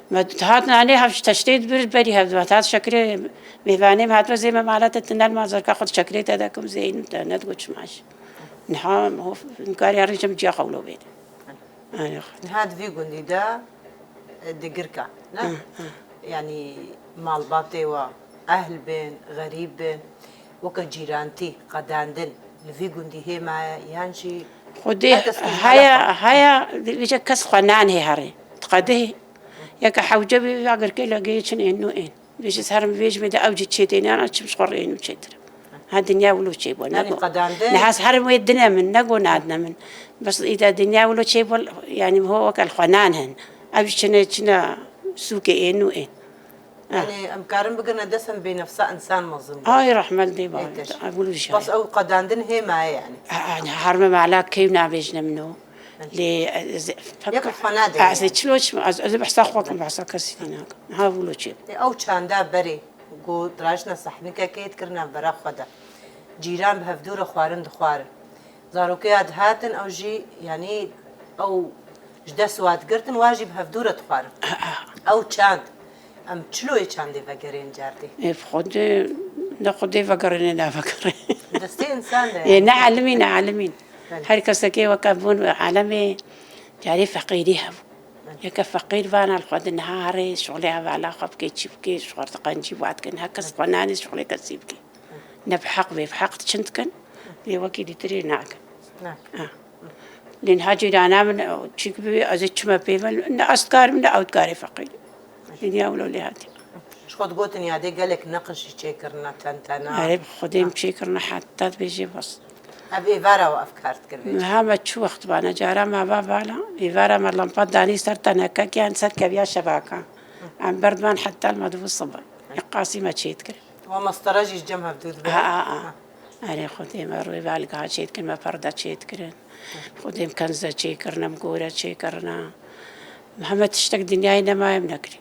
Me hat nanê hev ji teştê dibir berî hev dihat, hat şekirê mêvanê me hatve zê me mala te tinel ma zerka xwe şekirê te dekim zeynim te ne digo çima jî. Niha nikarî herin jim ciya xewlo bêne. Niha di vî gundî de, e, di girka, ne? Hı, hı. Yanî malbatê we, ehl bên, xerîb bên, weke cîrantî, qedandin, li vî gundî hê maye, yan jî Xwedê her kes haya, haya, vêca kes xwe nan hê herê. Diqedihê, yeke hewce bê, ya girkê legê çin ên nû ên. Vêjî herim vêjimê de ew cî çêtêne, ana çim ji xwe rê nû çêtir. Ha dinya wilo çêbû, yanî nego. Qedandin. Niha ez herim wê dine min, nego nadine min. Bes îda dinya wilo çêbû, yanî ho weke li xwe nan hin. Ev jî çine, çine sûkê ên û ên. Yanî em karin bigirine dest em bê nefsa insan mezin bû. Ay rehmet dê ba. Ev wilo jî. Bes ew qedandin hê maye yanî. A, a, her me mala kêw nabêjine min o. Lê ez, ez, Yek xwe nade ez yani. Çilo çim, ez, ez behsa xwe kim, behsa kesî dî nakim. Ha wilo çê. Ê, ew çanda berê, ku dirajine sehnikekê dikirine vera xwe de. Cîran bi hevdû re xwarin dixwarin. Zarokê ya dihatin, ew jî, yanî, ew ji dest wa digirtin, wa jî bi hevdû re dixwarin. Ew çand, em çiloyê çandê vegerên cardê? Ê, bi Xwedê, ne Xwedê vegerê, ne navegerê. Destê insan de. Ê, yani. Ne elimî, ne elimîn. Her kesekê weke bûn alemê carê feqîrî hebû. Yeke feqîr vana li xwe di niha herê şixulê hevala xwe bike, çi bike, ji xwe diqencî vat ke niha kes xwe nanê şixulê kesî bike. Ne bi heq vê, bi heq çin dikin, lê wekî dîtirê nakin. Nakin. Ha. Lê niha cîrana min, çîk bibê, ez ê çime pê ve, ne ez dikarim, ne ew dikarê feqîr. Dinya wilo lê hatiye. Ji xwe digotin ya dê gelek neqişî çêkirine, tentena. Erê bi Xwedê em çêkirine heta dibêjê bes. Ev êvara we ev kar dikir vê. Heme çi wext bane, cara me va vala, êvara me lampa danî ser tenekek yan ser keviya şebaka. Em berdivan heta li me dibû sibe. Qasî me çêdikir. Wa mestera jî ji cem hevdû dibe. Ha, ha, ha. Erê Xwedê me rûyê ve li giha çêdikirin, me perde çêdikirin. Xwedê em kenze çêkirine, em gore çêkirine. Heme tiştek dinyayê nemaye em nekirî.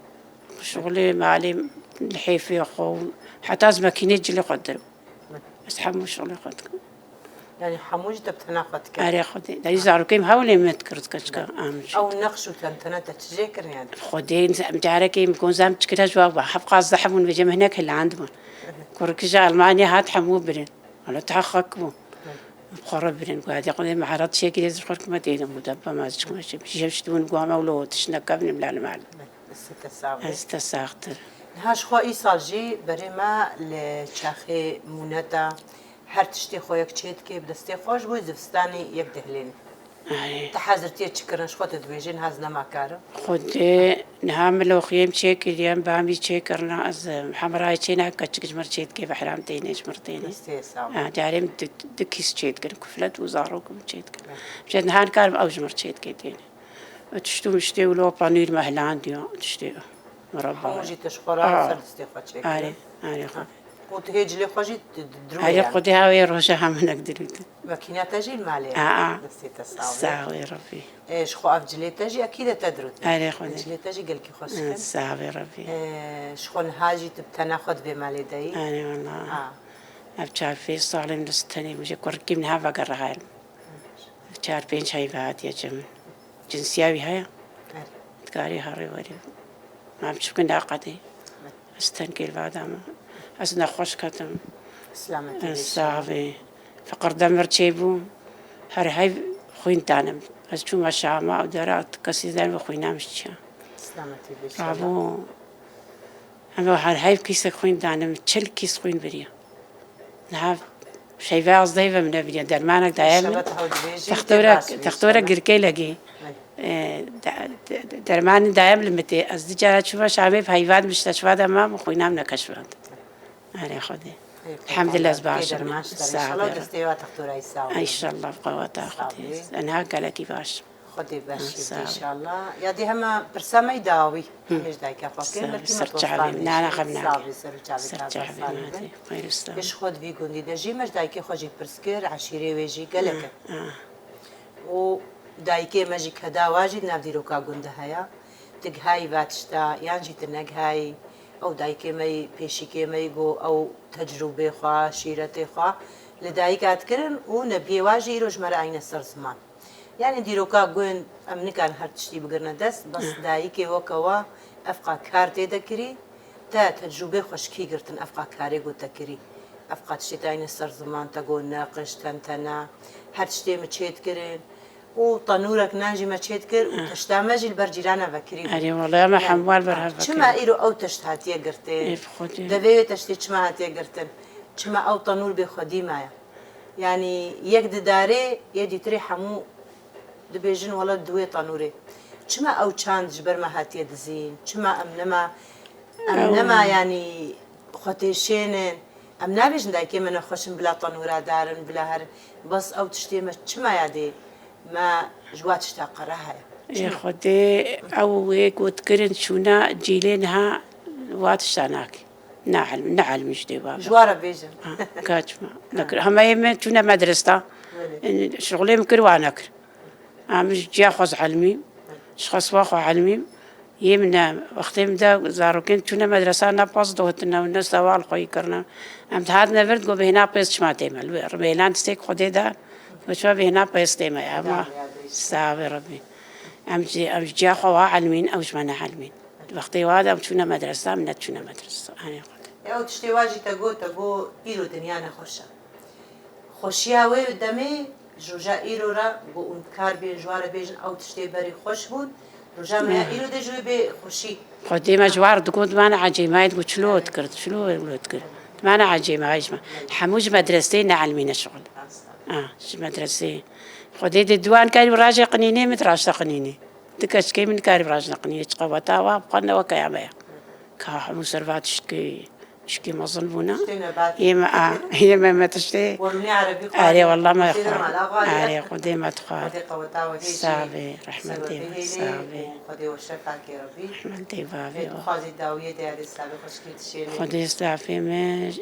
Şixulê malê li hêfê xwe û heta ez mekînê cilê xwe dirim. Ez hemû şixulê xwe dikim. Yanî hemû jî te bi tena xwe dikir. Erê Xwedê. Derî zarokê em hewlê me dikir dikir çika. Em jî. Ew neqş û tentene te çi jê kirin yanî? Xwedê em carekê em gonza em çikira ji wa hevqas zehf bûn vêce em hinek hilandibûn. Kurikî ji Almanya hat hemû birin. Wala ta xak bû. Xwe re birin. Ku hadi Xwedê me herat çêkirê zir xwe kime têdim bû. Debbe me ez çikme şim. Şev ştibûn guha me wilo tişt nekevin em lali mal. Destê te sax be. Ez te saxtir. Niha ji xwe îsal jî berê me li çaxê mûneta her tiştê xwe yek çê dike, bi destê xwe ji bo zivistanê yek dihlêne. Erê. Te hezirtiye çi kirin, ji xwe tu dibêjî niha ez nema kar im. Xwedê niha min loxiyê em çê kiriye, em bamî çê kirine, ez hemrayê çê nake, çik ji mir çê dike, behram têne, ji mir têne. Destê sax be. Ha, carê min du, du kîs çê dikirin, kuflet û zarok min çê dikirin. Ji niha nikarim ew ji mir çê dike têne. Tiştû miştê wilo panîr me hilandiya, tiştê. Mireba. Hemû jî te ji xwe re ser destê xwe çêkir. Erê, erê xwe. Û tu hê cilê xwe jî dirû. Erê xwedê ha wê roja heminek dirûtin. Makîna te jî li malê ye. Aa. Destê te sax be. Sax wê Rebbî. Ê, ji xwe ev cilê te jî ekîde te dirûtin. Erê xwedê. Cilê te jî gelkî xweş dikin. Sax wê Rebbî. Ê, ji xwe niha jî tu bi tena xwe di vê malê de yî. Erê wela. Ev çar pênc sal in li tenê bû, ji kurikî min niha vegere herim. Çar pênc heyve hatiye cem. Cinsiya wî heye? Dikarî herî werî. Em çi bikin da qedê? Ez tenkê li vada me. Ez nexweş ketim. Silametî bê. Sax bê. Feqir demir çêbû. Her heyv xwîn danim. Ez çûme Şama û dera kesî der bi xwîna min çiya. Silametî bê. Bravo. Em her heyv kîsek xwîn danim. Çil kîs xwîn biriya. Niha şeyve yazdehê ve min nebiriye. Dermanek daye min. Textora girkê legî. Dermanî daye min li mitê. Ez di cara çûme Şamê bi heyvan mişte şiva de mam xwîna min neke şiva de. Erê Xwedê. Elhamdulillah ez baş im. Sağ ol. Destê wa textorayî sağ ol. Înşallah bi qeweta Xwedê. Enha gelekî baş im. Xwedê beşî înşallah. Ya dê hema pirsa me dawî. Hemê ji dayika xwe kir. Belkî me tostan nana xem nake. Ser çavê me. Ser çavê me. Pêş xwe di vî gundî de jî me ji dayikê xwe jî pirs kir. Eşîrê wê jî gelek e. Û dayikê me jî keda wa jî di nav dîroka gund de heye. Tu gihayî va tişta yan jî tu negihayî. Ew dayikê me yî, pêşîkê me yî got ew tecrûbê xwe, şîretê xwe li dayika dikirin û nebiyê wa jî îro ji me re ayne ser ziman. Yanî dîroka gund em nikarin her tiştî bigirine dest, bes dayikê weke we evqa kar tê de kirî, te tecrûbê xweşikî girtin evqa karê ku te kirî. Evqa tiştê te ayne ser ziman, te got neqiş, tentene, her tiştê min çê dikirin û tenûrek nan jî me çê dikir û teşta me jî li ber cîrana vekirî bû. Erê wele me hemwal ber hev vekirî. Çima îro ew teşt hatiye girtin? Devê wê teştê çima hatiye girtin? Çima ew tenûr bê xwedî maye? Yanî yek di darê yê dîtirê hemû dibêjin wele di wê tenûrê. Çima ew çand ji ber me hatiye dizîn? Çima em nema, em nema yanî xwe têşênin? Em nabêjin dayikê me nexweş in bila tenûra darin, bila herin. Bes ew tiştê me çima ya dê me ji wa tişta qere heye? Ê Xwedê ew wê got kirin çûna cîlê niha wa tişta nake. Ne elm, ne elmî ji dê wa. Ji wa re bêjin. Kaçma. Nekir. Hemeyê me çûne medresta. Şixulê min kir wa nekir. Em ji ciya xwe ez elmîm. Ji xeswa xwe elmîm. Yê min ne. Wextê min de zarokên çûne medresa ne pas dohtine û ne sewal xweyî kirine. Em dihatine vir digo bêhna pêz çima tê me. Li ribêlan tiştêk Xwedê de. Got çima bêhna pêz tê me. Ema saxê Rebbî. Em jî, em ji ciya xwe wa elmîn, ew ji me ne elmîn. Di wextê wa de em çûne medresa, em neçûne medresa. Anê Xwedê. Ew tiştê wa jî te got, te got îro dinya ne xweş e. Xweşiya wê demê ji roja îro re ku hûn bi kar bêjin, ji wa re bêjin ew tiştê berî xweş bûn, roja me ya îro de ji wê bê xweşî. Xwedê me ji war digot, me ne ecêmayê digot, çilo dikir, çilo wilo dikir. Me ne ecêmayê ji me. Hemû ji medreseyê ne elmîne şixul. Ah, ji medreseyê. Xwedê dê diwan karî bi rajê qinînê, min raşte qinînê. Di keçikê min nikarî virajine qinî, çiqa weta wa bi xwe ne weke ya me ya. Ka hemû ser va tiştkî, tiştkî mezin bûne. Tiştê nebat. Yê me, a, yê me, me tiştê. Wermî erebî xwarê. Erê, wallah me xwar. Erê, Xwedê me dixwar. Xwedê qeweta we hêjî. Sax be, rehmetê we, sax be. Xwedê we şefakê Rebî. Rehmetê bavê we. Dixwazî dawiyê de yadê silavê xweşkî dişênê. Xwedê silavê me,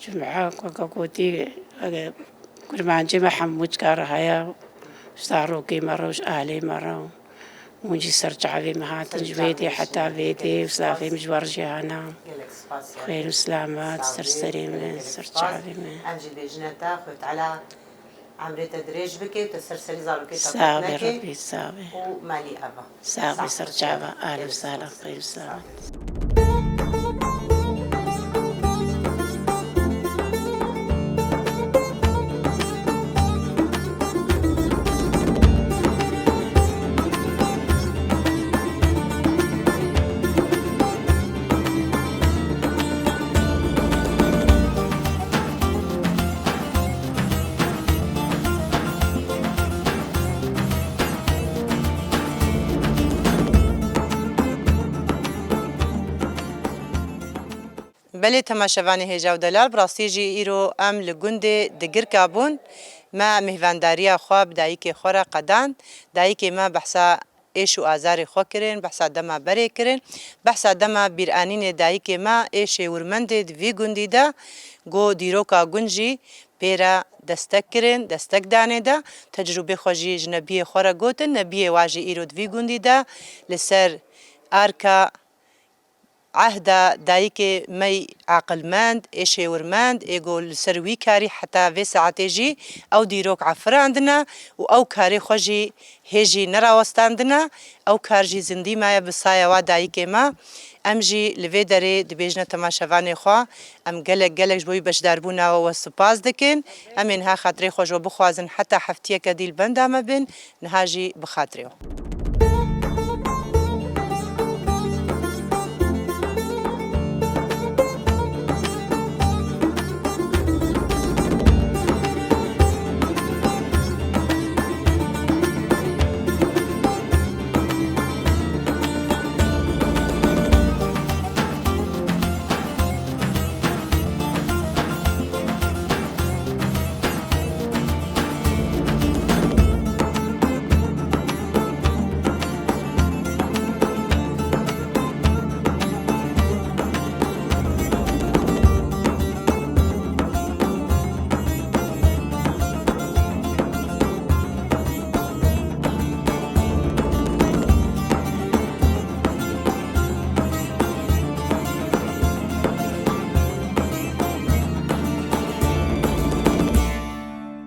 cum'a weke gotî, kurmancê me hemû çikar heye. Zarokê me re û ji alê me re. Hûn jî ser çavê me hatin, ji wê dê heta vê dê, û silavê min ji we re jî hene. Gelek spas ya. Xêr û silamet, ser serê min, ser çavê min. Em jî bêjine te, Xwedê Teala emrê te dirêj bike, te ser serî zarokê te qut neke. Sax be Rebî, sax be. Û malî ev e. Sax be, ser çava, alê û salam, xêr û silamet. Belê temaşevanê hêja û delal, bi rastî jî îro em li gundê Digirka bûn. Me mêhvandariya xwe bi dayikê xwe re qedand. Dayikê me behsa êş û azarê xwe kirin, behsa dema berê kirin, behsa dema bîranînê dayikê me ê şêwirmendê di vî gundî de, ku dîroka gund jî pê re destek kirin, destek danê de, tecrûbê xwe jî ji nebiyê xwe re gotin, nebiyê wa jî îro di vî gundî de li ser arka ehda dayikê me yî aqilmend, ê şêwirmend, ê ku li ser wî karî heta vê saetê jî ew dîrok efirandine û ew karê xwe jî hê jî nerawestandine. Ew kar jî zindî maye bi saya wa dayikê me. Em jî li vê derê dibêjine temaşevanê xwe, em gelek gelek ji bo wî beşdarbûna we we spas dikin. Em ê niha xatirê xwe ji we bixwazin heta heftiyeke dî li benda me bin, niha jî bi xatirê we.